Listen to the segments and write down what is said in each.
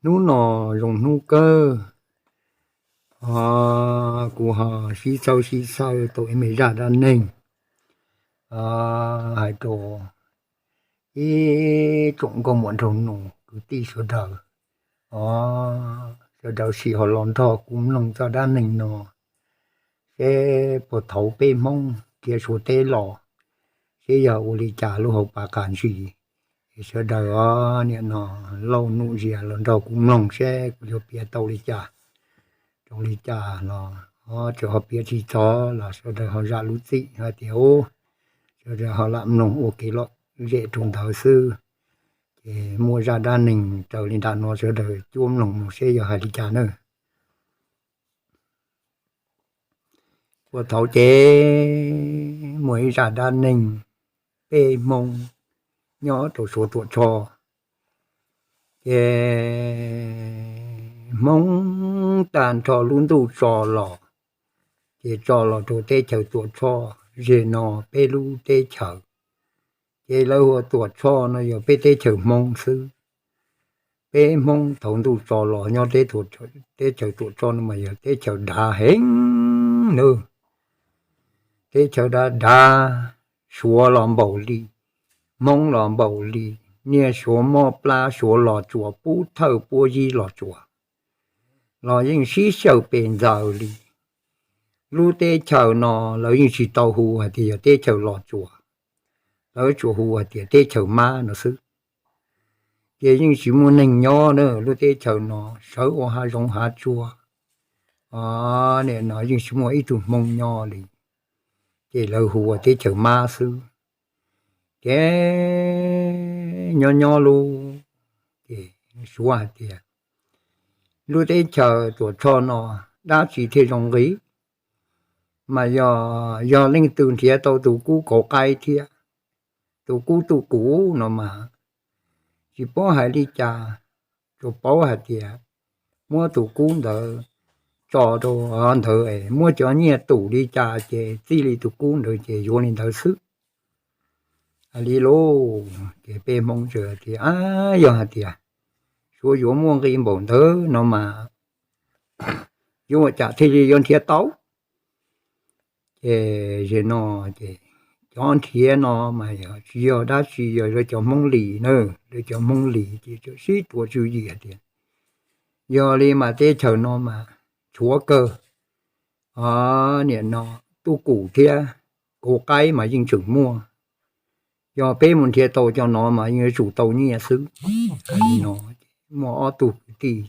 Hnub no zoo hnub kawg, kuv ho sib txhawb sib txhawb tau ib me zaj dab neeg hais rau ib tsoom nkauj muam nraug nus kwv tij sawv daws, sawv daws sim ho los nrog kuv mloog txoj dab neeg no seb puag thaum peb Hmoob khiav Suav teb los seb yog ua li cas lub hauv paus qab ntsis. Es sawv daws os, nim no lauj nuj zias los nrog kuv mloog seb kuv yuav piav tau li cas, zoo li cas los txawm ho piav tsis txog los sawv daws ho zam lub txim hais tias, sawv daws ho lam mloog ua kev lom zem rau ntawd xwb. Ces muaj zaj dab neeg raws li nram no sawv daws cuab mloog mus seb yog hais li cas na. Puag thaum ces muaj ib zaj dab neeg peb Hmoob nyob rau Suav Tuam Tshoj. Ces Hmoob tag nrho lub ntuj tso los, ces tso los rau teb chaws Tuam Tshoj, zem no peb lub teb chaws. Ces lawv hu ua Tuam Tshoj no yog peb teb chaws Hmoob xwb. Peb Hmoob thaum ntuj tso los nyob teb chaws Tuam Tshoj no mas yog teb chaws dav heev nawb. Teb chaws dav dav, Suav los npaum li, Hmoob los npaum li, niaj Suav mob plab Suav los tsuas, pub thawj puab yib los tsuas, los yeej sib xyaw pes ntxaws li. Lub teb chaws no lawv yeej tsis tau hu hais tias yog teb chaws los tsuas, lawv tsuas hu hais tias teb chaws mab no xwb. Ces yeej tsis muaj neeg nyob na, lub teb chaws no sawv ua hav zoov hav tsuag, nim no yeej tsis muaj ib tug Hmoob nyob li, ces lawv hu ua teb chaws mab xwb. Ces nyob nyob lub, ces Suav hais tias, lub teb chaws Tuam Tshoj no dab tsi thiaj zoo nqi, mas yog, yog leej twg nrhiav tau tus kub kauv qaib thiab tus kub tuj kum no mas, tsis paub hais li cas, tsuas paub hais tias muab tus kub ntawd tso rau ntawd es muab cov nyiaj tum li cas ces txij li tus kub ntawd ces yuav li ntawd xwb. Hais li lauj, ces peb Hmoob txawm tias, yog hais tias Suav yuav muaj nqi npaum ntawd no mas, yuav ua cas thiaj li yuav nrhiav tau? Ces zem no, ces cov nrhiav no mas yog tsis yog dab tsi, yog lawv cov Hmoob Lis na, lawv cov Hmoob Lis ces txawm sib tua tswv yim hais tias, yog li mas teb chaws no mas tshuav kawg, nim no tuj kum thiab kauv qaib mas yeej tseem muaj, yog peb mus nrhiav tau cov no mas yeej yuav tsum tau nyiaj xwb. Hais li no, muaj ob tug kwv tij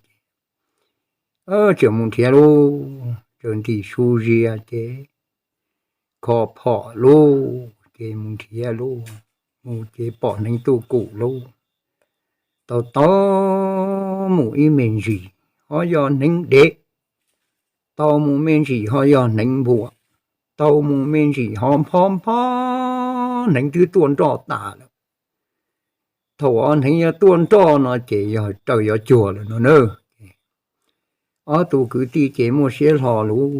ces txawm mus nrhiav lauj, txawm ntim su zias ces kho phom lauj, ces mus nrhiav lauj, mus ces pom hneev tuj kum lauj. Tau tau mus ib me ntsis ho yog hneev dev, tau mus me ntsis ho yog hneev npua, tau mus me ntsis ho npho npho hneev twb tuaj nroj tas lawm. Thaum hneev yuav tuaj nroj no ces yog raws yuav cuag lawm no na. Ob tug kwv tij ces muaj siab hlo lauj,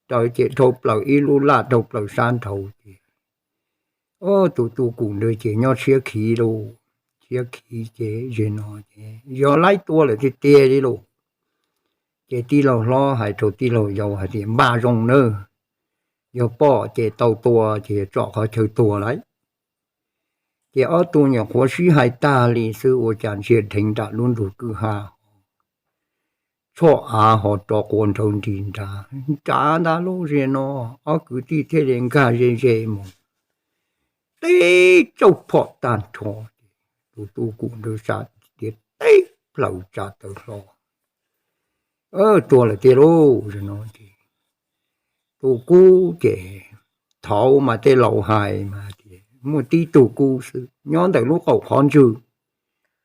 raws ces dhau plaws ib lub laj dhau plaws sab nraud ces, tus tuj kum ntawd ces nyob tshiab khiv lauj, tshiab khiv ces zem no ces yog laib tua lawm tiag tiag li lauj. Ces tij laug hlob hais rau tij laug yau hais tias, npaj zoo nawb, yog pom ces tau tua ces tsom qhov chaw tuag lauj. Ces ob tug nyuam qhuav sib hais tag li xwb ua cas ntsia dheev nram lub ntug kwj ha, tshoj av ho rov quas nraug nris nrad nrad ntag lauj. Zem no ob kwv tij thiaj li nkag ze ze mus, tib tsauj phom tag nrho, tus tuj kum ntawd sab tias teb plaws tsa taw hlo, tuag lawm tiag lauj. Zem no ces tus kub ces thaud mas tej laus hais mas tias muaj tib tug kub xwb nyob ntawm lub qaum qhov ntswg,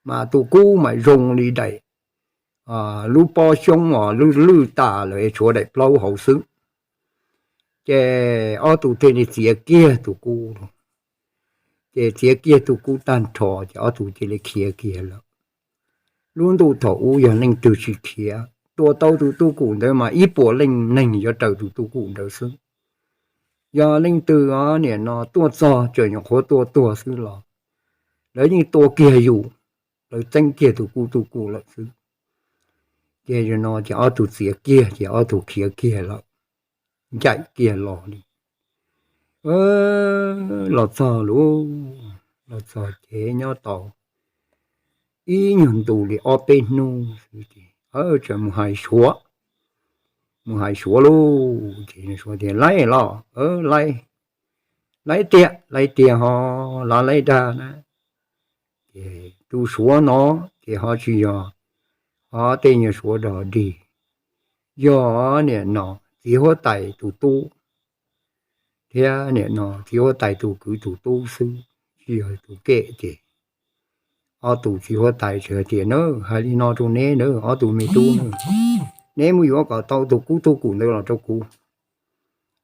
mas tus kub mas zoo li daim lub pob xyoob os, lwj lwj tas lawm es tshuav daim plaub hauv xwb. Ces ob tug thiaj li txiav kiag tus kub, ces txiav kiag tus kub tag nrho ces ob tug cia li khiav kiag lawm. Lub ntuj thaum ub yog leej twg tsis khiav, tua tau tus tuj kum ntawd mas ib puas leej neeg yuav raws tus tuj kum ntawd xwb. Yog leej twg nim no tuaj txog tseem nyuam qhuav tua tuag xwb los lawv yeej tua kiag yus, lawv txeeb kiag tus kub tuj kum lawm xwb. Ces no ces ob tug txiav kiag ces ob tug khiav kiag lawm, ncaim kiag los li. Los txog lauj, los txog ces nyob tau ib nyuag ntu li ob peb hnub xwb ces txawm mus hais Suav, mus hais Suav lauj. Ces Suav tias, Laib los? Laib, laib tiag, laib tiag ho, laib dag na. Ces tus Suav no ces ho tsis yog, ho tej nyuag Suav dog dig, yog niam no txiv huab tais tus tub, thiab niam no txiv huab tais tus kwv tus tub xwb, tsis yog tus kem. Ces ob tug txiv huab tais txawm hais tias, Na, hais li no rau neb na, ob tug me tub na, neb mus yuav kom tau tus Kub Tug Kum ntawd los rau kuv.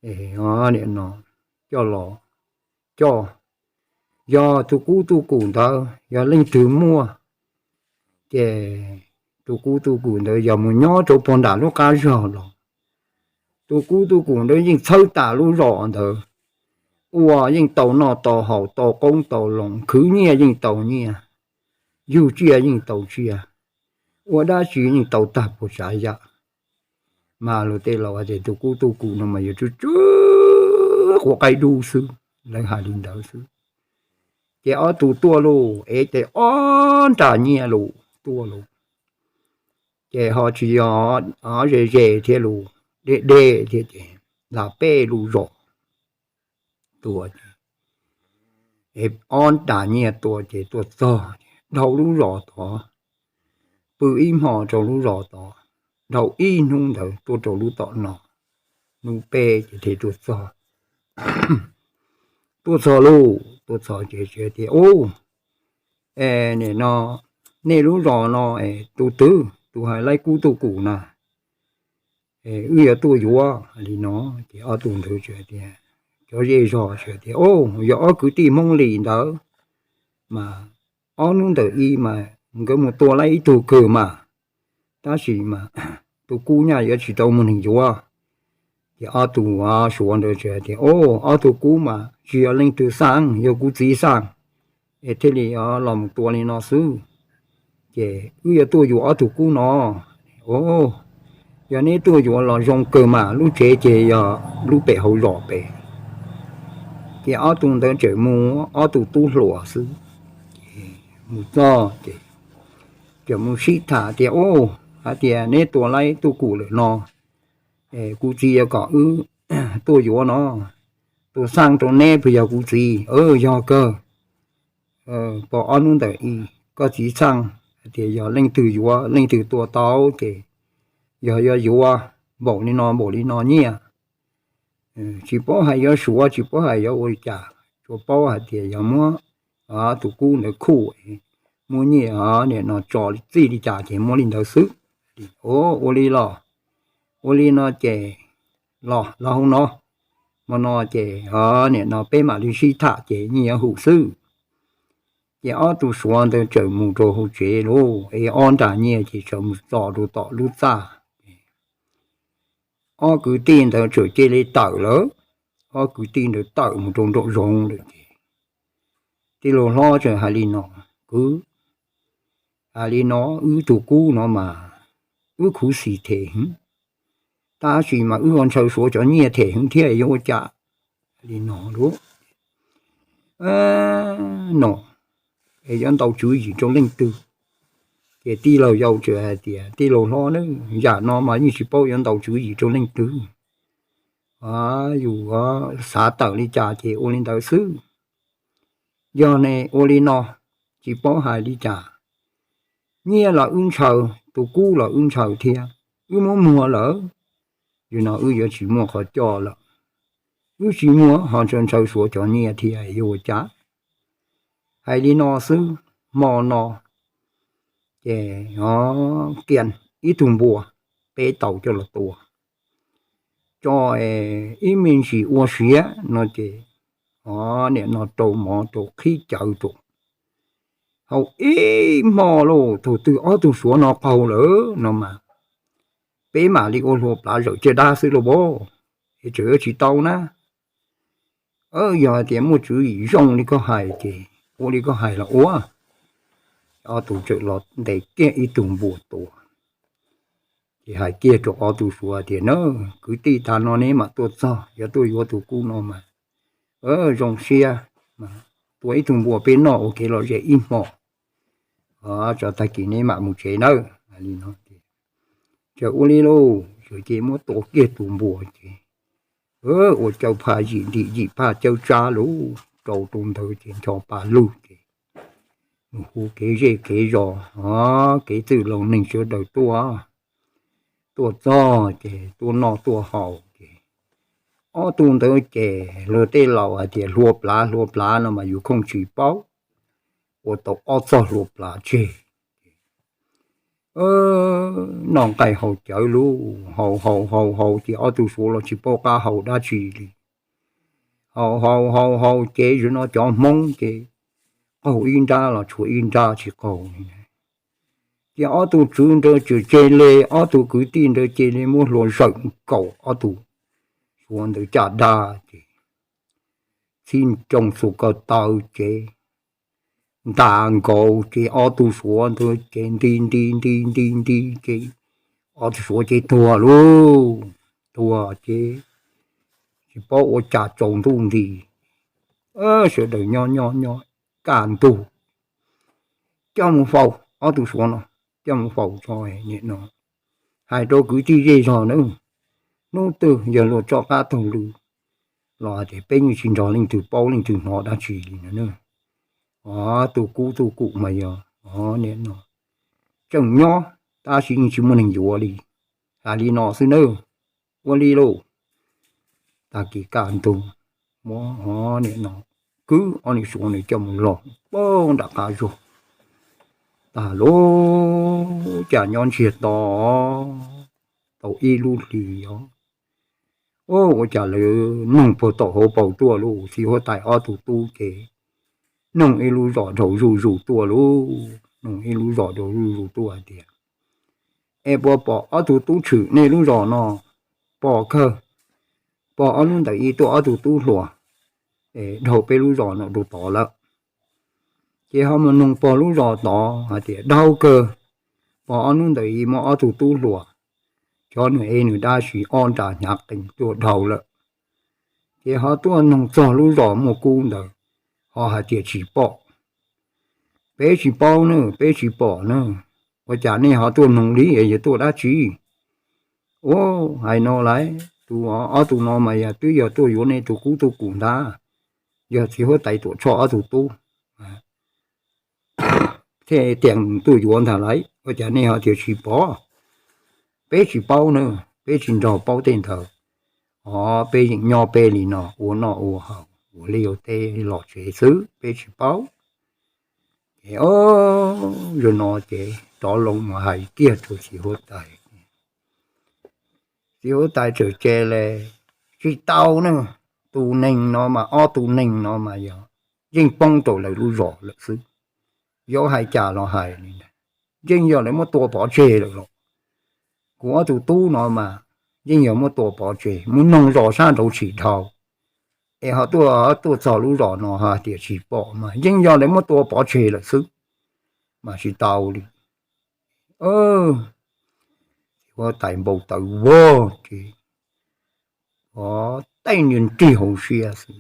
Niam no coj los, coj, yog tus Kub Tug Kum ntawd yog leej twg muaj, ces tus Kub Tug Kum ntawd yog mus nyob rau puag nram lub qab zog los, tus Kub Tug Kum ntawd yeej txhawb tas lub zos ntawd, ua yeej tau noj tau haus, tau qoob tau loo, khwv nyiaj yeej tau nyiaj, yug tsiaj yeej tau tsiaj, ua dab tsi yeej tau tag puas tsav yam. Mas luag tej laus hais tias tus Kub Tug Kum no mas yuav tsw tsw quav qaib dub xwb, lawv hais li ntawd xwb. Ces ob tug tuaj lauj, ev tau ob nra nyiaj lus tuaj lauj. Ces ho tsis yog ze ze thiab lus, deb deb thiab ces lam peb lub zos tua, ob nra nyiaj tua ces tuaj txog dhau lub zos tod, pw ib hmo rau lub zos tod, dhau ib hnub ntawd tuaj rau lub tom no, hnub peb ces thiaj tuaj txog. Tuaj txog lauj, tuaj txog ces tias, Ub, nim no nej lub zos no tus twg tus hais Laib Kub Tug Kum na, wb yuav tuaj yuav li no. Ces ob tug ntawd tias, cov zej zog tias, Ub, yog ob kwv tij Hmoob Lis ntawd mas, ob hnub ntawm i mas nkawd mus tua Laib ib tug kawg mas, tab sis mas tus Kub nyaj yuav tsis tau muaj neeg yuav. Ces ob tug Suav ntawd tias, Ub, ob tug Kub mas tsis yog leej twg xaj, yog kuv txiv xaj, es thiaj li los mus tua li no xwb. Ces wb yuav tuaj yuav ob tug Kub no. Yog neb tuaj yuav los zoo kawg mas, lub tsev ces yog lub pem hauv zos pem. Ces ob tug ntawd tseem mus ob tug tub hluas xwb, mus txog ces tseem mus sib tham tias, Ub, hais tias neb tua Laib Tug Kum lawm no, kuv txiv yuav kom wb tuaj yuav no, tus xaj rau neb puas yog kuv txiv? Yog kawg. Pom ob hnub ntawm i koj txiv xaj hais tias yog leej twg yuav, leej twg tua tau ces yog yuav yuav npaum li no npaum li no nyiaj. Tsis paub hais yuav suav, tsis paub hais yuav ua li cas, tsuas paub hais tias yog muab tus Kub ntawd khuj, muab nyiaj nim no tso txij li cas ces muab li ntawd xwb. Ua li los, ua li no ces los, los hauv no, hmo no ces nim no peb mam li sib tham ces nyiaj yuav hum xwb. Ces ob tug suav ntawd txawm mus rau hauv tsev lauj, es ob nra nyiaj ces txawm mus tso rau tom lub txaj. Ob kwv tij ntawd txawm cia li tawm lawm. Ob kwv tij ntawd tawm mus rau nraum zoov lawm ces tij laug hlob txawm hais li no, Kwv, hais li no, wb tus Kub no mas wb khuv xim them heev, tab sis mas wb ho ntshaw suav cov nyiaj them heev thiab, yuav ua cas? Li no lauj, no es yuav ntaus tswv yim rau leej twg? Ces tij laug yau txawm hais tias, Tij laug hlob, yam no mas yeej tsis paub yuav ntaus tswv yim rau leej twg. Yus xav tawm li cas ces ua li ntawd xwb. Yog ne ua li no, tsis paub hais li cas, nyiaj los wb ntshaw, tus Kub los wb ntshaw thiab, wb muab muag lawm, yog no wb yuav tsis muaj qhov coj lawm. Wb tsis muag ho ntshaw suav cov nyiaj thiab, yuav ua cas? Hais li no xwb, hmo no ces kiag ib tug npua peb tau coj los tua, tso ib me ntsis ua siav no ces nim no rau mov rau qhib cawv rau, hau ib hmo lauj, thaum twg ob tug suav no qaug lawm no mas peb mam li ua hlua plav zawm caj dab xwb lauj, es tseem yuav tsis tau na. Yog hais tias muaj tswv yim zoo li koj hais ces ua li koj hais los ua. Ob tug txawm los ntes kiag ib tug npua tua. Ces hais kiag rau ob tug Suav tias, Na, kwv tij, tag no neb mam tuaj txog, yog tuaj yuav tus kub no mas zoo siab, tua ib tug npua peb noj ua kev lom zem ib hmos, tso tag kis neb mam mus tsev nawb. Li no ces, Ces ua li lauj, ces muab tua kiag tus npua ces ua cawv phaj yim ntim yim phaj cawv tsab lug rau tus ntawd ces ncho pa lug ces mus hu kev zej kev zos, kev txwj laus neeg sawv daws tuaj, tuaj txog ces tuaj noj tuaj haus ces ob tug ntawd ces luag tej laus hais tias hlua plav hlua plav no mas yus khooj tsis paub, ua tau ob txog hlua plav tseg. Noj nqaij haus cawv lug, haus haus haus haus ces ob tug Suav los tsis paub qab hau dab tsi li. Haus haus haus haus ces zaum no cov Hmoob ces qaug ib nrab los tshuav ib nrab tsis qaug li. Ces ob tug tswv ntawd tseem cia li, ob tug kwv tij ntawd cia li muab hlua zawm nkaus ob tug Suav ntawd caj dab ces txhib nroo txhua ko taw ces ntas nkaus ces ob tug Suav ntawd ces nti nti nti nti nti ces ob tug Suav ces tuag lauj. Tuag ces tsis paub ua cas tsaus ntuj nti, sawv daws nyob nyob nyob kaj ntug coj mus faus, ob tug Suav no coj mus faus tso. Nim no hais rau kwv tij zej zog nawb, hnub twg yog luag tso qab taug lw los hais tias peb yeej tsis nrog leej twg paub leej twg hnov dab tsi li no. Ob tug kub tug kum mas yog nim no tseem nyob tab sis yeej tsis muaj neeg yuav li. Hais li no xwb nawb. Ua li lauj, tag kis kaj ntug muab nim no kwv ob niag Suav nws coj mus log pab nram qab zog. Tag lub caij nyob ntsiag to tau ib lub hlis os, ua cas lawv noog puag tom hauv paus tuaj lauj, txiv huab tais ob tug tub ces noog ib lub zos dhau zuj zus tuaj lauj, noog ib lub zos dhau zuj zus tuaj hais tias, Es puas pom ob tug tub tshwm nej lub zos no? Pom kawg, pog ob hnub ntawd ib tuaj ob tug tub hluas dhau peb lub zos no rau tod lawm. Ces ho mus noog pog lub zos tod hais tias dhau kawg, pog ob hnub ntawd ib muab ob tug tub hluas, cov nws ev nws dab tsi ob nra hnyav qees tuaj dhau lawm. Ces ho tuaj noog txog lub zos muaj kub ntawd, ho hais tias tsis pom. Peb tsis paub na, peb tsis pom na. Ua cas nej ho tuaj noog li, yog tuaj dab tsi? Ua, hais no lawm, tus ob tug no mas yog twb yog tuaj yuav nej tus kub tug kum ntag, yog txiv huab tais Tuam Tshoj ob tug tub thiaj tias tuaj yuav ntag lauj. Ua cas nej ho tias tsis pom? Peb tsis paub na, peb tsis nrog paub tej ntawd. Os, peb yeej nyob peb li no ua noj ua haus ua liaj ua teb los tsev xwb, peb tsis paub. Ces o, zaum no ces rov loo mus hais kiag rau txiv huab tais. Txiv huab tais txawm ces li, Tsis tau na, tus neeg no mas, ob tug neeg no mas yog yeej poob rau lawv lub zos lawm xwb. Yuav hais cas los hais li ntawd, yeej yog lawv muab tua pov tseg lawm los. Kuv ob tug tub no mas yeej yog muab tua pov tseg, mus noog zos sab nraud tsis dhau, es ho tuaj, tuaj txog lub zos no ho tias tsis pom mas yeej yog lawv muab tua pov tseg lawm xwb, mas tsis tau li. Txiv huab tais npau taws vog ces o, tej niag nrig hauv siab xwb,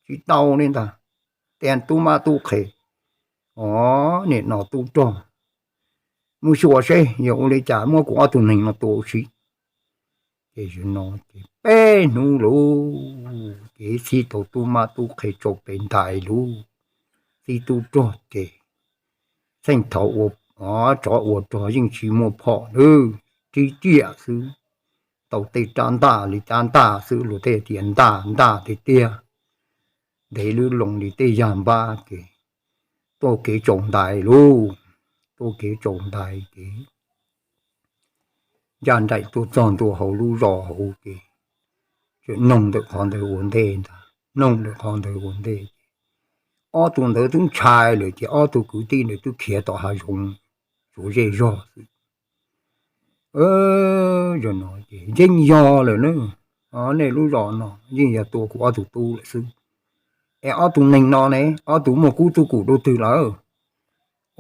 tsis tau li ntag. Tias tub mab tub qhe, o, nim no tub rog, mus xyuas seb yog ua li cas muab kuv ob tug neeg no tua ua si. Ces zaum no ces peb hnub lauj, ces txhib tau tub mab tub qhe tsau pes ntais lauj. Txhib tub rog ces txheej thaum ua, tsov ua rog yeej tsis muaj phom nawb, ris riam xwb, tau tej rab ntaj li rab ntaj xwb, luag tej tias ntaj ntaj tiag tiag, ntev lub loo li tej yag npab ces tuaj kev tsaus ntais lauj. Tuaj kev tsaus ntais ces ncaj nraim tuaj txog ntua hauv lub zos hauv ces txawm noog ntawm qhov ntawd ua ntej ntag, noog ntawm qhov ntawd ua ntej ces ob tug ntawd twb ntshai lawm ces ob tug kwv tij ntawd twb khiav tom hav zoov tsuav zej zog xwb. Zaum no ces yeej yog lawm na, nej lub zos no yeej yog tua kuv ob tug tub lawm xwb. Es ob tug neeg no ne, ob tug muaj kub tug kum rau twg lawm?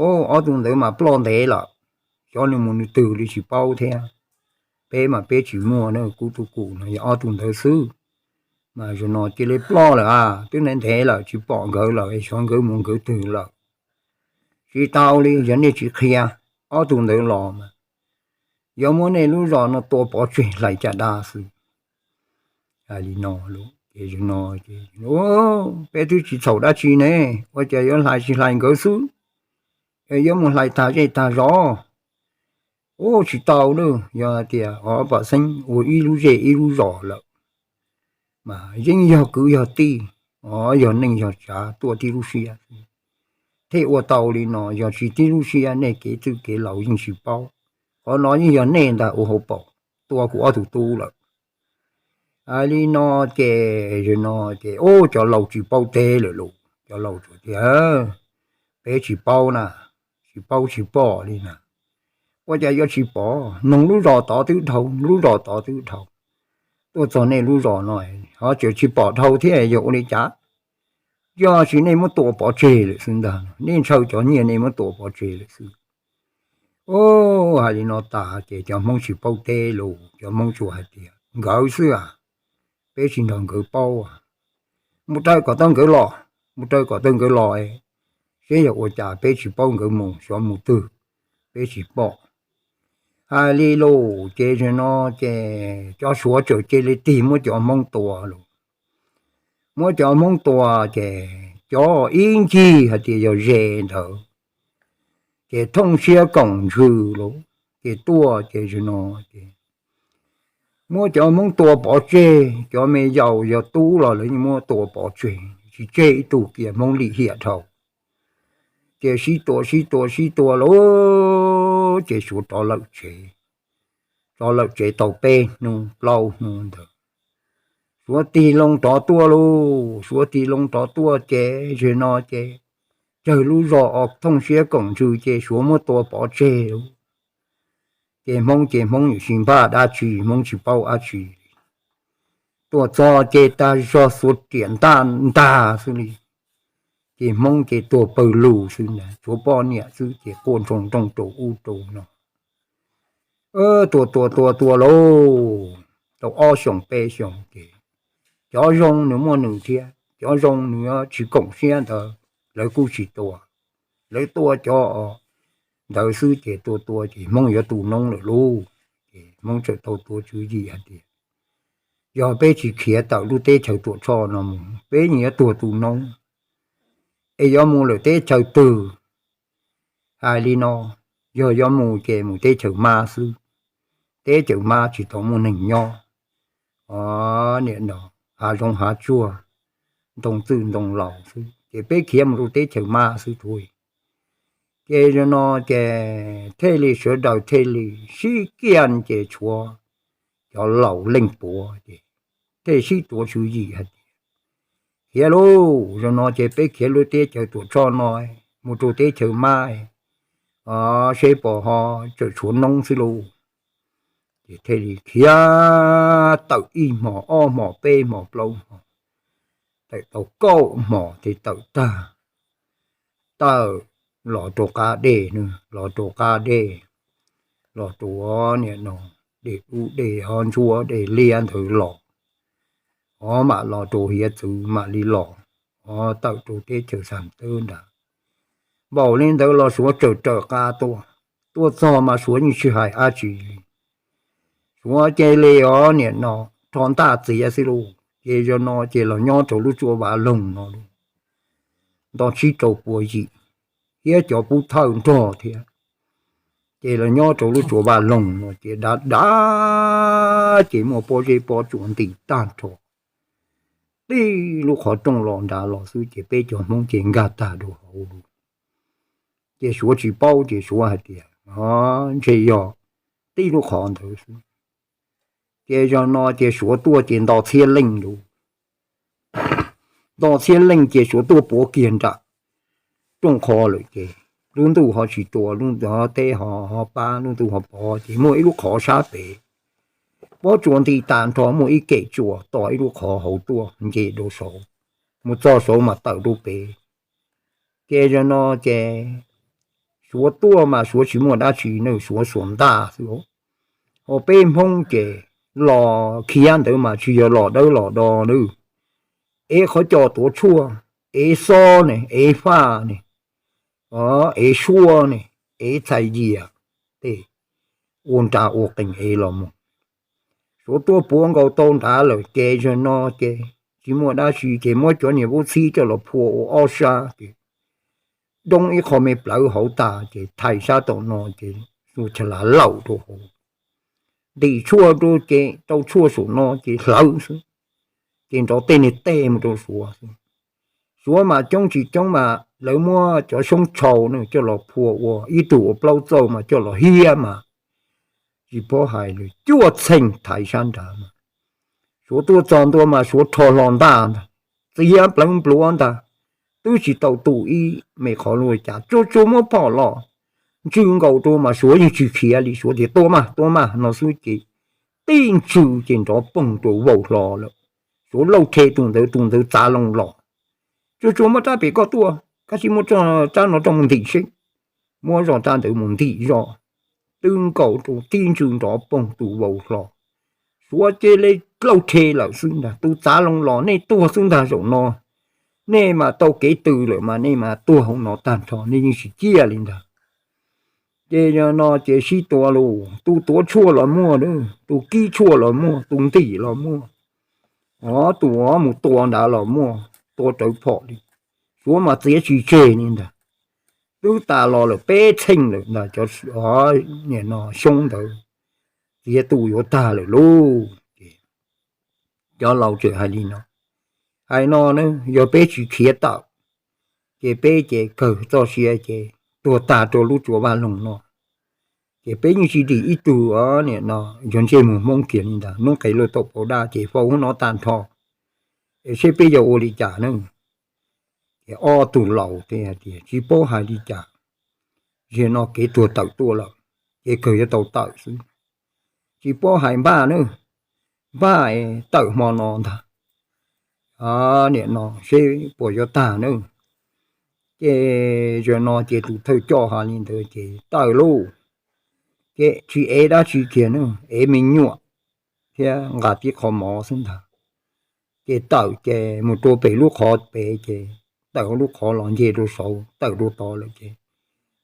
O, ob tug ntawd mas ploj ntev lawm, xyov nws mus nws twg li tsis paub thiab. peb mas peb tsis muaj na, kuv tus kum no yog ob tug ntawd xwb. Mas zaum no cia li ploj lawm a, twb ntev ntev lawm tsis pom nkawd lawm, xyov nkawd mus nkawd twg lawm. Tsis tau li, yog nej tsis qhia ob tug ntawd los mas yuav muab nej lub zos no tua pov tseg hlais caj dab xwb. Hais li no, peb twb tsis txhaum dab tsi ne, ua cas yuav hlais tsis hlais nkawd xwb, yuav mus hlais tag zej tag zos. Ub, tsis tau na, yog tias ob pam xeeb ua ib lub zej ib lub zos lawm mas yeej yog kwv yog tij, yog neej yog tsav tuaj tib lub siab. Thiaj ua tau li no, yog tsis tib lub siab nej kev txwj kev laus yeej tsis paub. Qhov no yeej yog nej ntag ua hauv paus tua kuv ob tug tub lawm. Hais li no ces, zaum no ces ub, cov laus tsis paub teb lawm lauj, cov laus tias, peb tsis paub na, tsis paub tsis pom li na. Ua cas yuav tsis pom, noog lub zos tod twb dhau, lub zos tod twb dhau, tuaj txog nej lub zos no ho tseem tsis pom dhau thiab yog ua li cas? Yog tsis nej muab tua pov tseg lawm xwb ntag, nej ntshaw cov nyiaj nej muab tua pov tseg lawm xwb. Ub, hais li no tas ces cov Hmoob tsis paub teb lawm, cov Hmoob tsuas hais tias nkawd xwb a, peb tsis nrog nkawd paub. Mus raws kom tau nkawd los, mus raws kom tau nkawd los, seb yog ua cas peb tsis paub nkawd mus xyov mus twg, peb tsis pom. Hais li lauj, ces zaum no ces cov Suav txawm cia li tig muab cov Hmoob tua lauj. Muab cov Hmoob tua ces cov ib ncig hais tias yog ze ntawd ces thooj siab koom ntsws lauj, ces tuaj ces zaum no ces muab cov Hmoob tua pov tseg, cov me yaus yog tub los lawv yeej muab tua pov tseg, tsis tseg ib tug kiag, Hmoob lim hiam dhau. Ces sib tua sib tua sib tua lauj, ces Suav rov lawm tsev, rov lawm tsev tau peb hnub plaub hnub ntawd, Suav tig loo rov tuaj lauj, Suav tig loo rov tuaj ces zaum no ces tsawg lub zos os thooj siab koom ntsws ces Suav muab tua pov tseg lauj. Ces Hmoob ces Hmoob yuav tsis npaj dab tsi, Hmoob tsis paub dab tsi. Tuaj txog ces tag zog xuas riam ntaj ntag xwb li. Ces Hmoob ces tuag pawg lug xwb ntag, tshuav poj niam xwb ces quaj nroo nrooj rau ub rau no. Tua tua tua tua lauj, tau ob xyoos peb xyoos ces cov zoo nws muaj nws thiab, cov zoo nws tsis koom siab ntawd lawv kuj tsis tua, lawv tua cov ntawd xwb ces tua tua ces Hmoob yuav tu noob lawm lauj. Ces Hmoob txawm tau tuav tswv yim hais tias, yog peb tsis khiav tawm lub teb chaws Tuam Tshoj no mus peb yeej yuav tuag tu noob, es yuav mus lawm teb chaws twg? Hais li no, yog yuav mus ces mus teb chaws Mab xwb, teb chaws Mab tsis tau muaj neeg nyob, nim no hav zoov hav tsuag, ntoo txwj ntoo laus xwb ces peb khiav mus rau teb chaws Mab xwb tau. Ces zaum no ces thiaj li sawv daws thiaj li sib kiaj ces tshuav cov laus leej puav ces thiaj sib tuav tswv yim hais tias, khiav lauj, zaum no ces peb khiav lub teb chaws Tuam Tshoj no mus rau teb chaws Mab, seb puas ho tseem tshuav noob xwb lauj. Ces thiaj li khiav tawm ib hmos ob hmos peb hmos plaub hmos, tawm tau kaum hmos thiaj tawm tag, tawm los rau qab dej, los rau qab dej, los rau nim no dej dub dej ho ntsuab dej liab ntawd los, o mam los rau hiav txwv mam li los, o tawm rau teb chaws Xam Tawb nrad. Npaum li ntawd los Suav txawm raws qab tuaj, tuaj txog mas Suav yeej tsis hais dab tsi li. Suav cia li os nim no rho ntaj txiav xwb lauj. Ces zaum no ces los nyob rau lub tsua Vaj Loog no lauj, nto tsib rau pua yim, thiab cov pub thawj nrog thiab. Ces los nyob rau lub tsua Vaj Loog no ces dav dav ces muaj pob zeb pob tsuas nti tag nrho. Tib lub qhov rooj los nrad los xwb ces peb cov Hmoob ces nkag tag rau hauv lauj. Ces Suav tsis paub ces Suav hais tias, o, ntshe yog tib lub qhov ntawd xwb. Ces zaum no ces Suav tuaj ces nto txhiab leej lauj. Nto txhiab leej ces Suav tuaj puav kiag nram rooj qho lawm ces lub ntuj ho tsis tua, lub ntuj ho teb ho pab, lub ntuj ho pov ces muaj ib lub qhov sab pem, pob tsuas nti tag nrho, muaj ib kem tsua tom ib lub qhov hauv tuaj nce rau saud, mus txog saud mas tawm rau pem. Ces zaum no ces Suav tuaj mas Suav tsis muaj dab tsi na, Suav xuas ntaj xwb. Ho peb Hmoob ces los khiav ntawd mas tsis yog los dawb los do na, ev qhov cos tuav tshuaj, ev xob ne, ev faj ne, ev suab ne, ev txhais yias, tej ua nra ua qees ev los mus. Suav tuaj puav nkaus tau nrad lawm ces zaum no ces tsis muaj dab tsi ces muab cov niag vaub txhib coj los phua ua ob sab ces doob ib qho me plawv hauv tas ces thais sab tom no ces Suav cha lav laum rau hauv, ntim tshuaj rau ces rau tshuaj saum no ces hlawv xwb, ces nrov tej niag tej mus rau Suav xwb. Suav mas coob tsis coob mas lawv muab cov xyoob tshau na coj los phua ua ib tug ua plaub txauj mas coj los hiab mas tsis paub hais li cuaj txheej thaiv sab nrad mas Suav tuaj txog ntua mas Suav rho hlo ntaj ntag, txiav pleev npluav ntag, twb tsis tau tu ib me qhov lus cas, tsuag tsuag muab phom los ntsws nkaus rau mas Suav yeej tsis khiav li, Suav tias tua mas tua mas no xwb ces tib ntsws ces nrov poog rau vau hlo lawm. Suav lauj rhe tus ntawd, tus ntawd txav loo los, tsuag tsuag muab rab pem koj tuaj, koj sim muab rab no rau mus ntim seb. Muab zoj rab ntawd mus ntim zoj, twb nkaus rau tib ntsws nrov poog tus vau hlo. Suav cia li lauj rhe lawm xwb ntag, tus txav loo los nej tuag xwb ntag zaum no, nej mas tau kev tws lawm mas nej mas tuag hauv no tag nrho, nej yeej tsis ciaj li ntag. Ces yog no ces sib tua lauj, tus tuav tshuaj los muaj, tus kib tshuaj los muaj, tus ntim los muaj, o tus mus tua nrad los muaj, tua rawv phom li. Suav mas txiav tsis tseg li ntag, twb tas los lawm peb txheej lawm ntag, cov niam no xyoob ntawd txiav tu yuav tag lawm lauj. Ces cov laus txawm hais li no, hais no na, yog peb tsis khiav tawm ces peb ces kawg txoj sia ces tuag tag rau lub tsua vaj loog no. Ces peb yeej tsis dim ib tug niam no yog ntsej muag Hmoob kiag li ntag, hnub qes luag tau pauv dab ces faus hauv no tag nrho, es seb peb yuav ua li cas na. Ces ob tug laus thiaj hais tias tsis paub hais li cas, zaum no kev tuag tawm tuaj lawm, ces kawg yuav tau tawm xwb. Tsis paub hais npaj na, npaj tawm hmo no ntag, niam no seb puas yuav tag na. Ces zaum no ces tus thawj coj hais li ntawd ces tawm lauj, ces tsis ev dab tsi kiag na, ev me nyuam thiab nqa tib qho mov xwb ntag. Ces tawm ces mus rau pem lub qhov pem ces tawm lub qhov los nce rau saud tawm rau tod lawm ces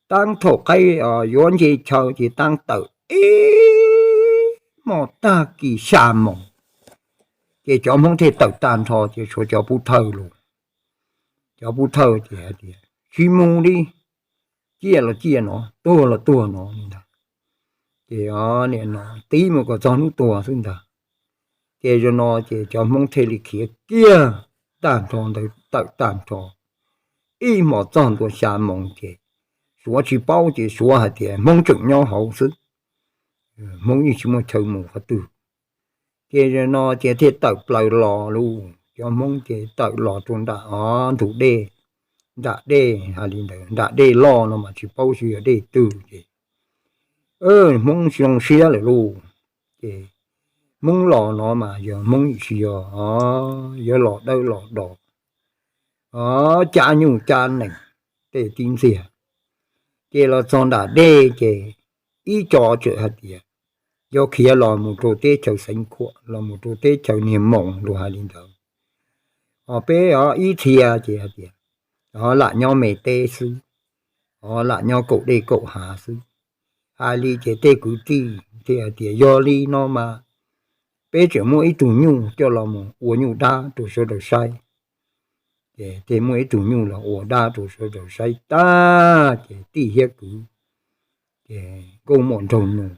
taab thaum qaib yuav nce chaw ces taab tawm ib hmos tag kis xya moos, ces cov Hmoob thiaj tawm tag nrho ces tshuav cov pub thawj los, cov pub thawj ces hais tias tsis mus li, ciaj los ciaj no, tuag los tuag no li ntag. Ces niam no tib mus kom txog hnub tuag xwb ntag. Ces zaum no ces cov Hmoob thiaj li khiav kiag tag nrho ntawd tawm tag nrho, ib hmos txog ntua xya moos ces Suav tsis paub ces Suav hais tias Hmoob tseem nyob hauv xwb, Hmoob yeej tsis muaj chaw mus qhov twg. Ces zaum no ces thiaj tawm plaws los lauj, cov Hmoob ces tawm los rau nram ntug dej, nram dej hais li ntawd, nram dej loj no mas tsis paub xyov yog dej twg ces Hmoob zoo siab lawm lauj. Ces Hmoob los no mas yog Hmoob yeej tsis yog, yuav los dawb los do, cab nyuj cab nees tej tib ntxiag. Ces los txog nram dej ces ib co txawm hais tias yuav khiav los mus rau teb chaws Xeev Khuam, los mus rau teb chaws Niag Moos los hais li ntawd. Ho peb ib txhia ces hais tias lam nyob me teb xwb, lam nyob kaum dej kaum hav xwb. Hais li ces tej kwv tij thiaj hais tias yog li no mas peb tseem muaj ib tug nyuj coj los mus ua nyuj dab rau sawv daws saib. Ces thiaj muaj ib tug nyuj los ua dab rau sawv daws saib tag ces tij thiab kwv ces nkauj muam nraug nus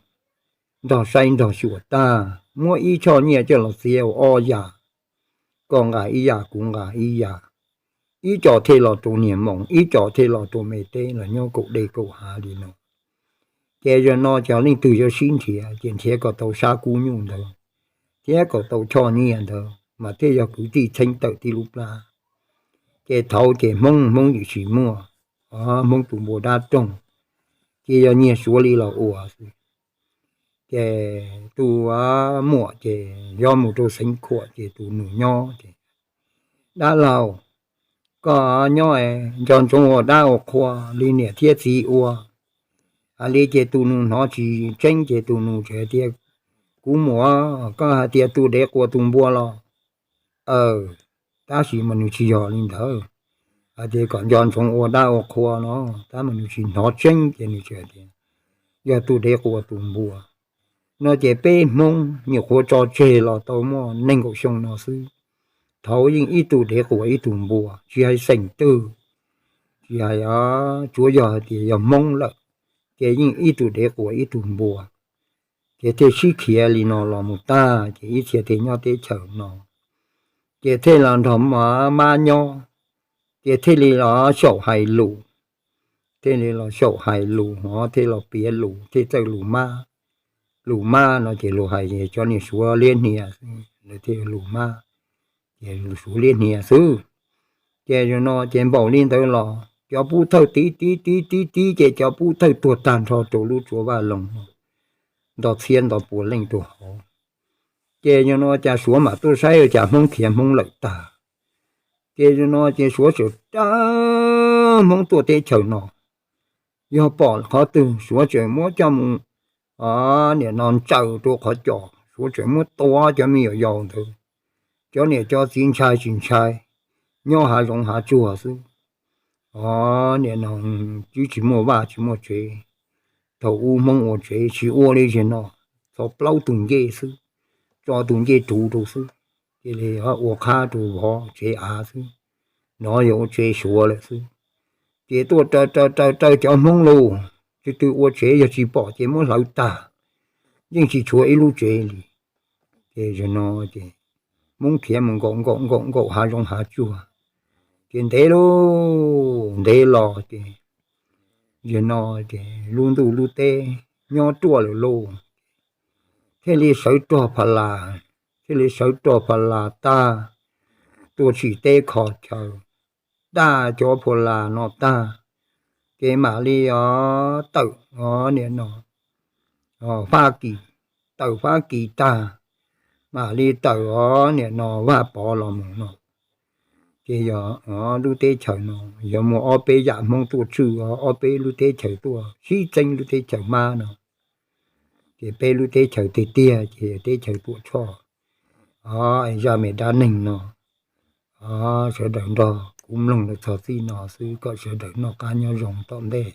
nrog saib nrog xyuas tag, muab ib choj nyiaj coj los txiav ua ob yam, koj nqa ib yam kuv nqa ib yam, ib co thiaj los rau Niag Moos ib co thiaj los rau me teb los nyob kaum dej kaum hav li no. Ces zaum no cov leej twg yuav sib nrhiav ces nrhiav kom tau sab kub nyuj ntawd thiab kom tau choj nyiaj ntawd mas thiaj yog kwv tij txheeb tawm tib lub plab. Ces thaud ces Hmoob Hmoob yeej tsis muaj, Hmoob tus npua dab roog, ces yog nyiag Suav li los ua xwb. Ces tus muam ces yuav mus rau Xeev Khuam ces tus nus nyob ces, dab laug, koj nyob nco ntsoov ua dab ua qhua li niam thiab txiv ua. Hais li ces tus nus hnov tsis tseeb ces tus nus tseem tias Kuv muam, koj hais tias tus dev quas tus npua los? Tab sis mas nws tsis yog li ntawd. Hais tias kom nco ntsoov ua dab ua qhua no, tab mas nws tsis hnov tseeb ces nws tsis hais tias yog tus dev quas tus npua no. Ces peb Hmoob nyuam qhuav tso tseg los tau muaj nees nkaum xyoo no xwb. Thaud yeej ib tug dev quas ib tug npua, tsis hais xeem twg, tsis hais, tsuav yog hais tias yog Hmoob lawm, ces yeej ib tug dev quas ib tug npua. Ces thiaj sib khiav li no los mus tag, ces ib txhia thiaj nyob teb chaws no, ces thiaj los nrog mab nyob, ces thiaj li los xyaum hais lus, thiaj li los xyaum hais lus ho thiaj los piav lus, thiaj txawj lus mab. Lus mab no ces luag hais cov niag Suav liab hnia, lawv thiaj lus mab, ces lus Suav liab hnia xwb. Ces zaum no ces npaum li ntawd los cov pub thawj tiv tiv tiv tiv tiv, ces cov pub thawj tuag tag nrho rau lub tsua Vaj Loog no, nto txhiab nto pua leej rau hauv. Ces zaum no cas Suav mam tuaj saib ua cas Hmoob khiav Hmoob lawm tag. Ces zaum no ces Suav txawm cab Hmoob tuaj teb chaws no, yog pom qhov twg Suav txawm muab coj mus, niam no ntsaws rau qhov cos, Suav txawm muab tua cov me nyuam yaus ntawd, cov niam cov txiv ntshai tsis ntshai, nyob hav zoov hav tsuag xwb. Niam no twb tsis muaj vaj tsis muaj tsev, thaum ub Hmoob ua tsev tsis ua li zaum no, txog plaub tug ncej xwb, tso tus ncej ruv rau xwb, cia li ua qhab rau vov tsev av xwb, no yog ua tsev Suav lawm xwb. Ces tuaj raws raws raws raws cov Hmoob los, tus twg ua tsev yog tsis pom ces muab hlawv tag, yeej tsis tshuav ib lub tsev li. Ces zaum no ces Hmoob khiav mus nkaum nkaum nkaum nkaum hav zoov hav tsuag, ces ntev lauj ntev los ces zaum no ces lub ntuj lub teb nyob ruaj lawm lauj, thiaj li sawv rog pha las, thiaj li sawv rog pha las tag, tuaj tsim teb kho chaw, tag cov pha las no tag, ces mam li tawm, niam no, Fab Kis, tawm Fab Kis tag, mam li tawm, niam no, Vaj Pov los mus no. Ces yog lub teb chaws no yog muaj ob peb yam Hmoob tuaj tswj, ob peb lub teb chaws tuaj sib txeeb lub teb chaws Hmab no. Ces peb lub teb chaws tiag tiag ces yog teb chaws Tuam Tshoj. Zaj me dab neeg no sawv daws nrog kuv mloog los txog txij no xwb, kom sawv daws noj qab nyob zoo tom ntej.